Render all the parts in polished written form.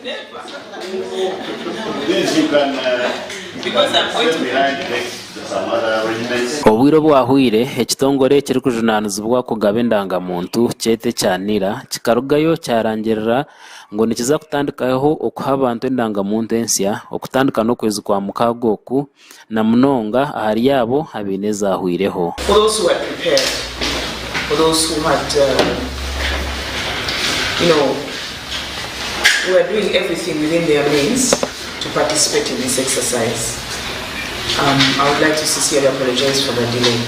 Never. This you can Because I'm going stay to behind, make some other arrangements. Obwire obwahwire, ekitongore ekirikujunaanizibwa kugaba endanga-muntu kyete ekya NIRA kikarugayo kyarangirira ngu nikiza kutandikaho okuha abantu endanga-muntu ensya okutandika n'okwezi kwa mukaaga oku na munonga ahari abo abaine ezahwireho. For those who had prepared, for those who had, were doing everything within their means to participate in this exercise, I would like to sincerely apologize for the delay.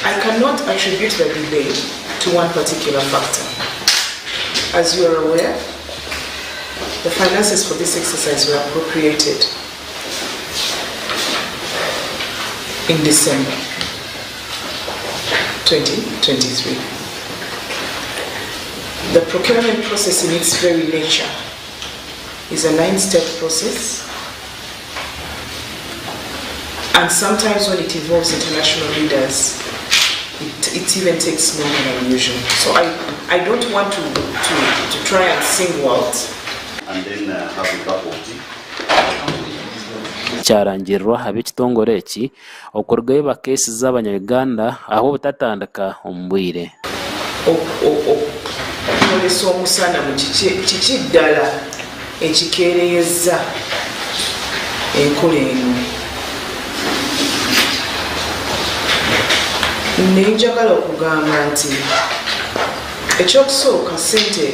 I cannot attribute the delay to one particular factor. As you are aware, the finances for this exercise were appropriated in December 2023. The procurement process in its very nature is a 9-step process, and sometimes when it involves international leaders, it even takes longer than usual. So I don't want to try and single out. And then have a cup of tea. Kyarangirirwa ab'ekitongore eki okurugayo bakeesiza abanya-Uganda aho obutatandika omu bwire. Okwolesa omusana mu kiki ddala ekikeereyeza enkola eno. Naye njagala okugamba nti ekyokusooka ssente,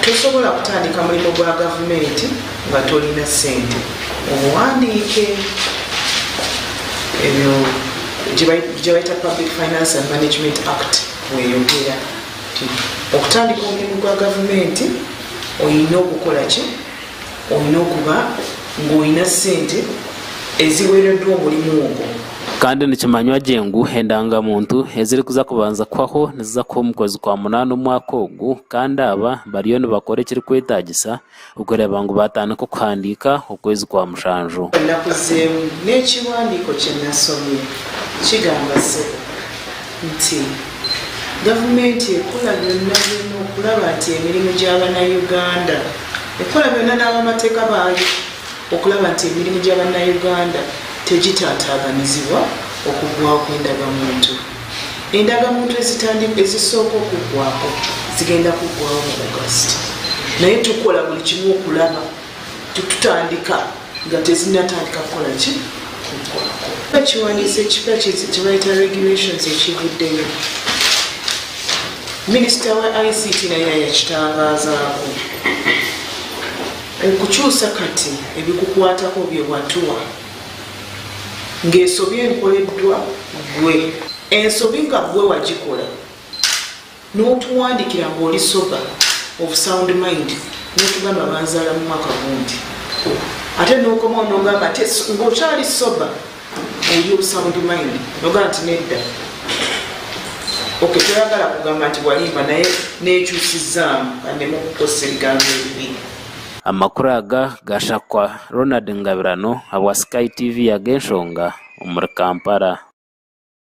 tosobola kutandika mulimu gwa gavumenti nga tolina ssente. Obuwandiike ebyo gye bayita Public Finance and Management Act bweyogera nti okutandika omulimu gwa gavumenti olina okukola ki? Olina okuba ng'olina ssente eziweereddwa omulimu ogwo. Kandi nikimanywa gye ngu endangamuntu ezirikuza kubanza kuhwaho niziza kuha omu kwezi kwa munaana omwaka ogu kandi aba bariyo nibakora ekirikwetaagisa okureeba ngu baatandika okuhandiika okwezi kwa mushanju. Nakuzeemu n'ekiwandiiko kye nasomye kigamba ssebo nti gavumenti ekola byonna byonna okulaba nti emirimu gy'Abannayuganda, ekola byonna n'abamateeka baayo okulaba nti emirimu gy'Abannayuganda tegitaataaganizibwa okuggwawo kw'endagamuntu. Endagamuntu ezisooka okuggwako zigenda kuggwawo mu August, naye tukola buli kimu okulaba tutandika nga tezinnatandika kukola ki kuggwako. Ekiwandiiko ekipya kye bayita regulations ekivuddeyo, minisita wa ICT naye yakitangaazaako okukyusa kati ebikukwatako bye watuwa ng'ensobi enkoleddwa gwe, ensobi nga gwe wagikola n'otuwandikira ng'oli sober of sound mind, n'otugamba banzaala mu mwaka gundi, ate n'okomawo n'ogamba ate ng'okyali sober oli of sound mind n'ogamba nti nedda, ok, toyagala kugamba nti walimba naye neekyusizaamu kaneme okukozesa ebigambo ebibi. Amakuru aga gashakwa Ronald Ngabirano habwa Sky TV ag'enshonga omuri Kampala.